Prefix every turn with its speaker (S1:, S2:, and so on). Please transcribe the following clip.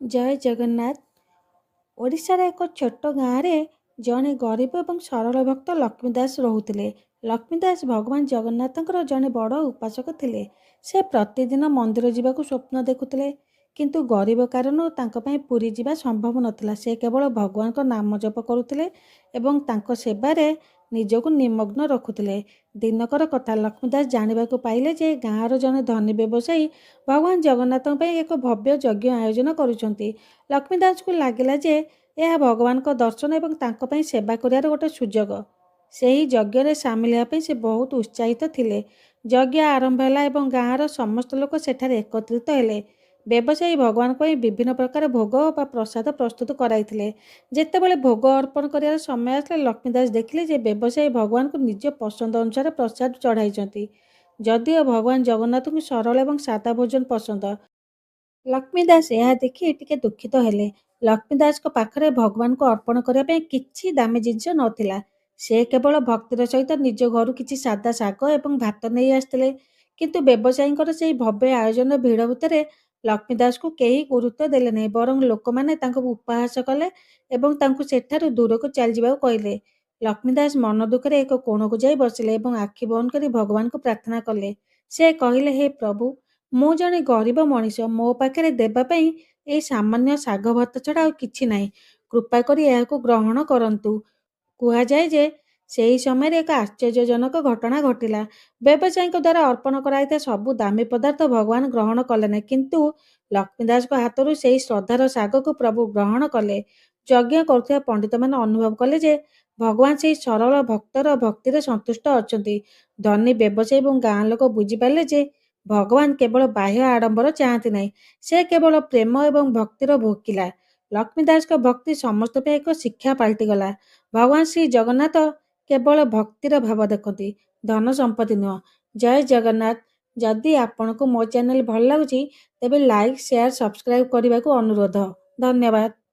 S1: ଜୟ ଜଗନ୍ନାଥ। ଓଡ଼ିଶାର ଏକ ଛୋଟ ଗାଁରେ ଜଣେ ଗରିବ ଏବଂ ସରଳ ଭକ୍ତ ଲକ୍ଷ୍ମୀ ଦାସ ରହୁଥିଲେ। ଲକ୍ଷ୍ମୀ ଦାସ ଭଗବାନ ଜଗନ୍ନାଥଙ୍କର ଜଣେ ବଡ଼ ଉପାସକ ଥିଲେ। ସେ ପ୍ରତିଦିନ ମନ୍ଦିର ଯିବାକୁ ସ୍ୱପ୍ନ ଦେଖୁଥିଲେ, କିନ୍ତୁ ଗରିବ କାରଣରୁ ତାଙ୍କ ପାଇଁ ପୁରୀ ଯିବା ସମ୍ଭବ ନଥିଲା। ସେ କେବଳ ଭଗବାନଙ୍କ ନାମ ଜପ କରୁଥିଲେ ଏବଂ ତାଙ୍କ ସେବାରେ ନିଜକୁ ନିମଗ୍ନ ରଖୁଥିଲେ। ଦିନକର କଥା, ଲକ୍ଷ୍ମୀ ଦାସ ଜାଣିବାକୁ ପାଇଲେ ଯେ ଗାଁର ଜଣେ ଧନୀ ବ୍ୟବସାୟୀ ଭଗବାନ ଜଗନ୍ନାଥଙ୍କ ପାଇଁ ଏକ ଭବ୍ୟ ଯଜ୍ଞ ଆୟୋଜନ କରୁଛନ୍ତି। ଲକ୍ଷ୍ମୀ ଦାସଙ୍କୁ ଲାଗିଲା ଯେ ଏହା ଭଗବାନଙ୍କ ଦର୍ଶନ ଏବଂ ତାଙ୍କ ପାଇଁ ସେବା କରିବାର ଗୋଟେ ସୁଯୋଗ। ସେହି ଯଜ୍ଞରେ ସାମିଲ ହେବା ପାଇଁ ସେ ବହୁତ ଉତ୍ସାହିତ ଥିଲେ। ଯଜ୍ଞ ଆରମ୍ଭ ହେଲା ଏବଂ ଗାଁର ସମସ୍ତ ଲୋକ ସେଠାରେ ଏକତ୍ରିତ ହେଲେ। ବ୍ୟବସାୟୀ ଭଗବାନଙ୍କ ପାଇଁ ବିଭିନ୍ନ ପ୍ରକାର ଭୋଗ ବା ପ୍ରସାଦ ପ୍ରସ୍ତୁତ କରାଇଥିଲେ। ଯେତେବେଳେ ଭୋଗ ଅର୍ପଣ କରିବାର ସମୟ ଆସିଲା, ଲକ୍ଷ୍ମୀ ଦାସ ଦେଖିଲେ ଯେ ବ୍ୟବସାୟୀ ଭଗବାନଙ୍କୁ ନିଜ ପସନ୍ଦ ଅନୁସାରେ ପ୍ରସାଦ ଚଢ଼ାଇଛନ୍ତି, ଯଦିଓ ଭଗବାନ ଜଗନ୍ନାଥଙ୍କୁ ସରଳ ଏବଂ ସାଦା ଭୋଜନ ପସନ୍ଦ। ଲକ୍ଷ୍ମୀ ଦାସ ଏହା ଦେଖି ଟିକେ ଦୁଃଖିତ ହେଲେ। ଲକ୍ଷ୍ମୀ ଦାସଙ୍କ ପାଖରେ ଭଗବାନଙ୍କୁ ଅର୍ପଣ କରିବା ପାଇଁ କିଛି ଦାମୀ ଜିନିଷ ନଥିଲା। ସେ କେବଳ ଭକ୍ତିର ସହିତ ନିଜ ଘରୁ କିଛି ସାଦା ଶାଗ ଏବଂ ଭାତ ନେଇ ଆସିଥିଲେ। କିନ୍ତୁ ବ୍ୟବସାୟୀଙ୍କର ସେହି ଭବ୍ୟ ଆୟୋଜନ ଭିଡ଼ ଭିତରେ ଲକ୍ଷ୍ମୀ ଦାସଙ୍କୁ କେହି ଗୁରୁତ୍ୱ ଦେଲେ ନାହିଁ, ବରଂ ଲୋକମାନେ ତାଙ୍କୁ ଉପହାସ କଲେ ଏବଂ ତାଙ୍କୁ ସେଠାରୁ ଦୂରକୁ ଚାଲିଯିବାକୁ କହିଲେ। ଲକ୍ଷ୍ମୀ ଦାସ ମନ ଦୁଃଖରେ ଏକ କୋଣକୁ ଯାଇ ବସିଲେ ଏବଂ ଆଖି ବନ୍ଦ କରି ଭଗବାନଙ୍କୁ ପ୍ରାର୍ଥନା କଲେ। ସେ କହିଲେ, ହେ ପ୍ରଭୁ, ମୁଁ ଜଣେ ଗରିବ ମଣିଷ। ମୋ ପାଖରେ ଦେବା ପାଇଁ ଏଇ ସାମାନ୍ୟ ଶାଗ ଭାତ ଛଡ଼ା ଆଉ କିଛି ନାହିଁ। କୃପା କରି ଏହାକୁ ଗ୍ରହଣ କରନ୍ତୁ। କୁହାଯାଏ ଯେ ସେହି ସମୟରେ ଏକ ଆଶ୍ଚର୍ଯ୍ୟଜନକ ଘଟଣା ଘଟିଲା। ବ୍ୟବସାୟୀଙ୍କ ଦ୍ୱାରା ଅର୍ପଣ କରାଯାଇଥିବା ସବୁ ଦାମୀ ପଦାର୍ଥ ଭଗବାନ ଗ୍ରହଣ କଲେ ନାହିଁ, କିନ୍ତୁ ଲକ୍ଷ୍ମୀ ଦାସଙ୍କ ହାତରୁ ସେହି ଶ୍ରଦ୍ଧାର ଶାଗକୁ ପ୍ରଭୁ ଗ୍ରହଣ କଲେ। ଯଜ୍ଞ କରୁଥିବା ପଣ୍ଡିତମାନେ ଅନୁଭବ କଲେ ଯେ ଭଗବାନ ସେହି ସରଳ ଭକ୍ତର ଭକ୍ତିରେ ସନ୍ତୁଷ୍ଟ ଅଛନ୍ତି। ଧନୀ ବ୍ୟବସାୟୀ ଏବଂ ଗାଁ ଲୋକ ବୁଝିପାରିଲେ ଯେ ଭଗବାନ କେବଳ ବାହ୍ୟ ଆଡ଼ମ୍ବର ଚାହାନ୍ତି ନାହିଁ, ସେ କେବଳ ପ୍ରେମ ଏବଂ ଭକ୍ତିର ଭୋକିଲା। ଲକ୍ଷ୍ମୀ ଦାସଙ୍କ ଭକ୍ତି ସମସ୍ତ ପାଇଁ ଏକ ଶିକ୍ଷା ପାଲଟିଗଲା। ଭଗବାନ ଶ୍ରୀ ଜଗନ୍ନାଥ କେବଳ ଭକ୍ତିର ଭାବ ଦେଖନ୍ତି, ଧନ ସମ୍ପତ୍ତି ନୁହଁ। ଜୟ ଜଗନ୍ନାଥ। ଯଦି ଆପଣଙ୍କୁ ମୋ ଚ୍ୟାନେଲ ଭଲ ଲାଗୁଛି, ତେବେ ଲାଇକ୍, ସେୟାର, ସବସ୍କ୍ରାଇବ୍ କରିବାକୁ ଅନୁରୋଧ। ଧନ୍ୟବାଦ।